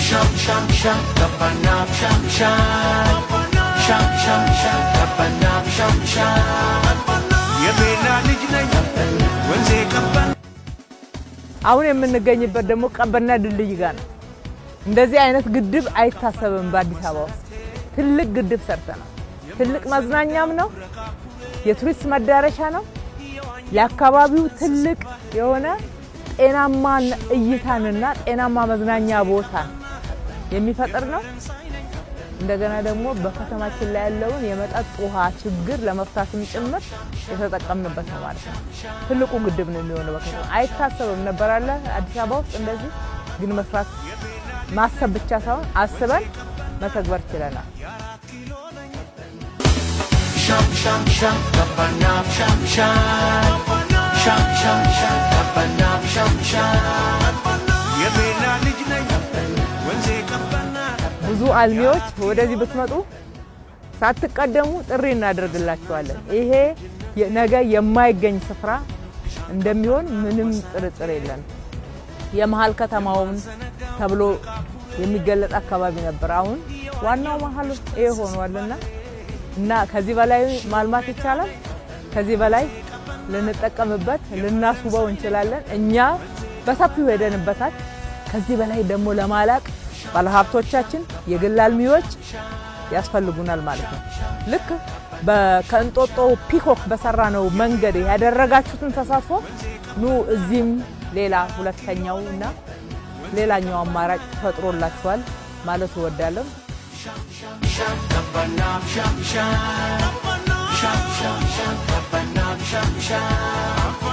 ሻም ሻም ሻም ቀበና ሻም ሻም ሻም ሻም ሻም ቀበና ሻም ሻም የቤላ ልጅ ነኝ ወንዜ ቀበና። አሁን የምንገኝበት ደግሞ ቀበና ድልድይ ጋር ነው። እንደዚህ አይነት ግድብ አይታሰብም በአዲስ አበባ ውስጥ። ትልቅ ግድብ ሰርተናል። ትልቅ መዝናኛም ነው፣ የቱሪስት መዳረሻ ነው። ለአካባቢው ትልቅ የሆነ ጤናማ እይታንና ጤናማ መዝናኛ ቦታ የሚፈጥር ነው። እንደገና ደግሞ በከተማችን ላይ ያለውን የመጠጥ ውሃ ችግር ለመፍታትም ጭምር የተጠቀምንበት ነው ማለት ነው። ትልቁ ግድብ ነው የሚሆነው በከተማ። አይታሰብም ነበር አለ አዲስ አበባ ውስጥ እንደዚህ፣ ግን መስራት ማሰብ ብቻ ሳይሆን አስበን መተግበር ችለናል። ሻም ሻም ሻም ቀበና ሻም ሻም ሻም ሻም ሻም ቀበና ሻም ሻም የቤላ ልጅ ነኝ ወንዜ ቀበና። ብዙ አልሚዎች ወደዚህ ብትመጡ ሳትቀደሙ ጥሪ እናደርግላችኋለን። ይሄ ነገ የማይገኝ ስፍራ እንደሚሆን ምንም ጥርጥር የለንም። የመሀል ከተማውን ተብሎ የሚገለጥ አካባቢ ነበር። አሁን ዋናው መሀል ይሄ ሆኗልና እና ከዚህ በላይ ማልማት ይቻላል። ከዚህ በላይ ልንጠቀምበት ልናስውበው እንችላለን። እኛ በሰፊው ሄደንበታል። ከዚህ በላይ ደግሞ ለማላቅ ባለሀብቶቻችን፣ የግል አልሚዎች ያስፈልጉናል ማለት ነው። ልክ ከእንጦጦ ፒኮክ በሰራነው መንገድ ያደረጋችሁትን ተሳትፎ ኑ እዚህም ሌላ ሁለተኛው እና ሌላኛው አማራጭ ተፈጥሮላችኋል ማለት እወዳለሁ። ሻም ቀበና ሻም ሻም ሻም ሻም ሻም ቀበና ሻም ሻም።